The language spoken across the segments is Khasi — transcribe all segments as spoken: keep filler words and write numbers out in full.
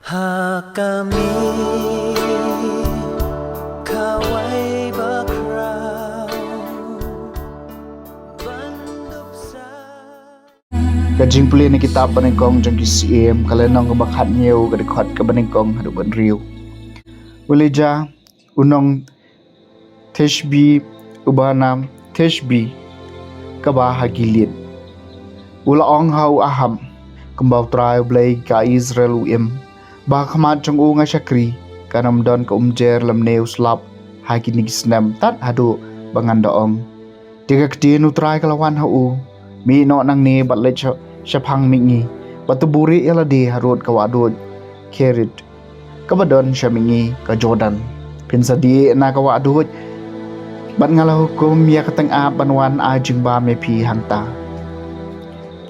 Ha ka miet kawei bakhraw ban dup sa. Ka jingpule na kitab Banyngkong jong ki Syiem, ka lynnong kaba khathynñiew, ka dkhot kaba nyngkong haduh ba hynriew. U Elijah, u nong Tishbi, uba na Tishbi, kaba ha Gilead, u la ong ha u Ahab, kumba U Trai U Blei ka Israel u im, ba ha khmat jong u nga shakri kan ym don ka umjer lymne u slap ha kine ki snem, tad haduh ba ngan da ong. Te ka ktien U Trai ka la wan ha u, mih noh nangne bad leit sha, shaphang mihngi, bad to buhrieh ïa lade harud ka wahduid Kerith, kaba don sha mihngi ka Jordan. Phin sa dieh na ka wahduid, bad nga la hukum ïa ka tyngab ban wan ai jingbam ïa phi hangta.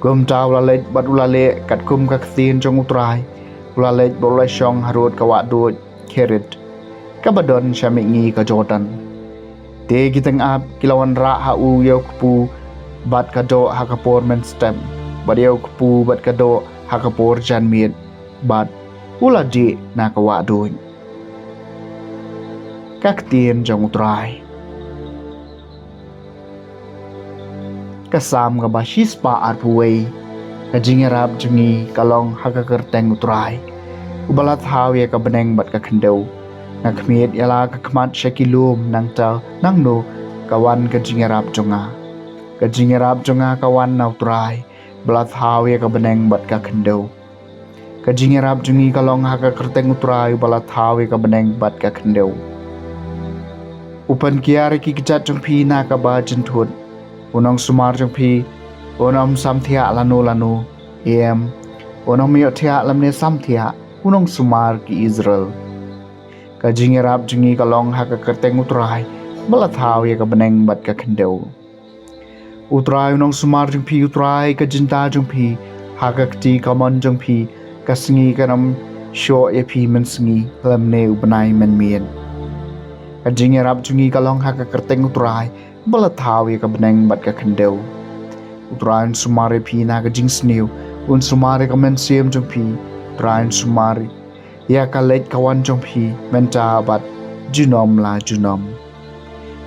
Kumta u la leit bad u la leh katkum ka ktien jong U Trai. U la leit bad u la shong harud ka wahduid Kerith, kaba don sha mihngi ka Jordan. Te ki tyngab ki la wanrah ha u ïa u kpu bad ka doh ha ka por mynstep, bad ïa u kpu bad ka doh ha ka por janmiet, bad u la dieh na ka wahduid. Ka ktien jong U Trai. Ka Salm kaba shispah arphew wei. Ka jingïarap jong ngi ka long ha ka kyrteng U Trai, uba la thaw ïa ka bneng bad ka khyndew. Nga khmied ïa la ka khmat sha ki lum, nangta nangno ka wan ka jingïarap jong nga? Ka jingïarap jong nga ka wan na U Trai, ba la thaw ïa ka bneng bad ka khyndew. Ka jingïarap jong ngi ka long ha ka kyrteng U Trai, uba la thaw ïa ka bneng bad ka khyndew. U pynkiar ïa ki kjat jong phi na kaba jynthut. U nongsumar jong phi un ym samthiah lano lano, em, un ym ïohthiah lymne samthiah u nongsumar ki Israel. Ka jingïarap jong ngi ka long ha ka kyrteng U Trai, ba la thaw ïa ka bneng bad ka khyndew. U Trai u nongsumar jong phi, U Trai ka jingbam jong phi, ha ka kti kamon jong phi, ka sngi kan ym shoh ïa phi mynsngi, lymne u bnai mynmiet. Ka jingïarap jong ngi ka long ha ka kyrteng U Trai, ba la thaw ïa ka bneng bad ka khyndew. U Trai un sumar ïa phi na ka jingsniew, un sumar ïa ka mynsiem jong phi. U Trai un sumar ïa ka leit ka wan jong phi mynta bad junom la junom.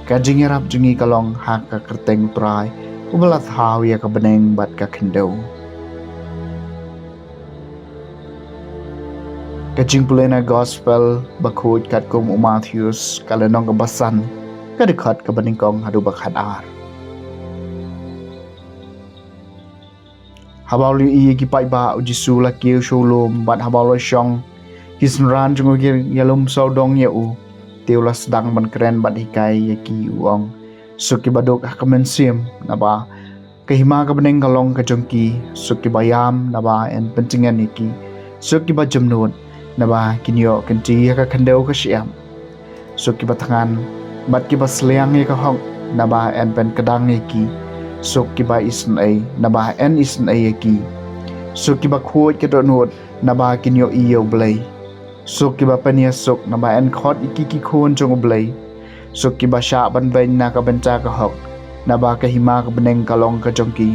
Ka jingïarap jong ngi ka long ha ka kyrteng U Trai, uba la thaw ïa ka bneng bad ka khyndew. Ka jingpule na Gospel bakhuid katkum u Mathaios, ka lynnong kaba san, ka dkhot kaba nyngkong haduh ba khatar. Haba u la ïohi ïa ki paidbah, U Jisu u la kiew sha u lum, bad haba u la shong, ki synran jong u ki ïalum sawdong ïa u. Te u la sdang ban kren bad hikai ïa ki, u ong: Suk kiba duk ha ka mynsiem, naba ka hima ka bneng ka long ka jong ki. Suk kiba ïam, naba yn pyntngen ïa ki. Suk kiba jemnud, naba kin ïoh kynti ha ka khyndew ka shyiap. Suk kiba thngan bad kiba sliang ïa ka hok, naba yn pynkdang ïa ki. Suk kiba isynei, naba yn isynei ïa ki. Suk kiba khuid ka dohnud, naba kin ïohi ïa U Blei. Suk kiba pynïasuk, naba yn khot ïa ki ki khun jong U Blei. Suk kiba shah ban beiñ na ka bynta ka hok, naba ka hima ka bneng ka long ka jong ki.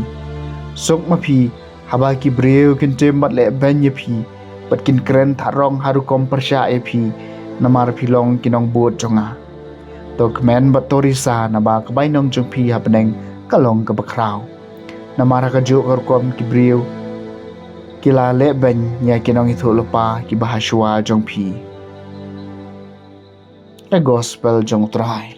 Suk ma phi haba ki briew kin tim bad leh beiñ ïa phi, bad kin kren thahrong ha rukom pyrshah ïa phi, namar phi long ki nongbud jong nga. To kmen bad to risa, naba ka bainong jong phi ha bneng ka long kaba khraw. Namar ha kajuh ka rukom ki briew ki la leh beiñ ïa ki nongïathuhlypa kiba ha shuwa jong phi. Ka Gospel jong U Trai.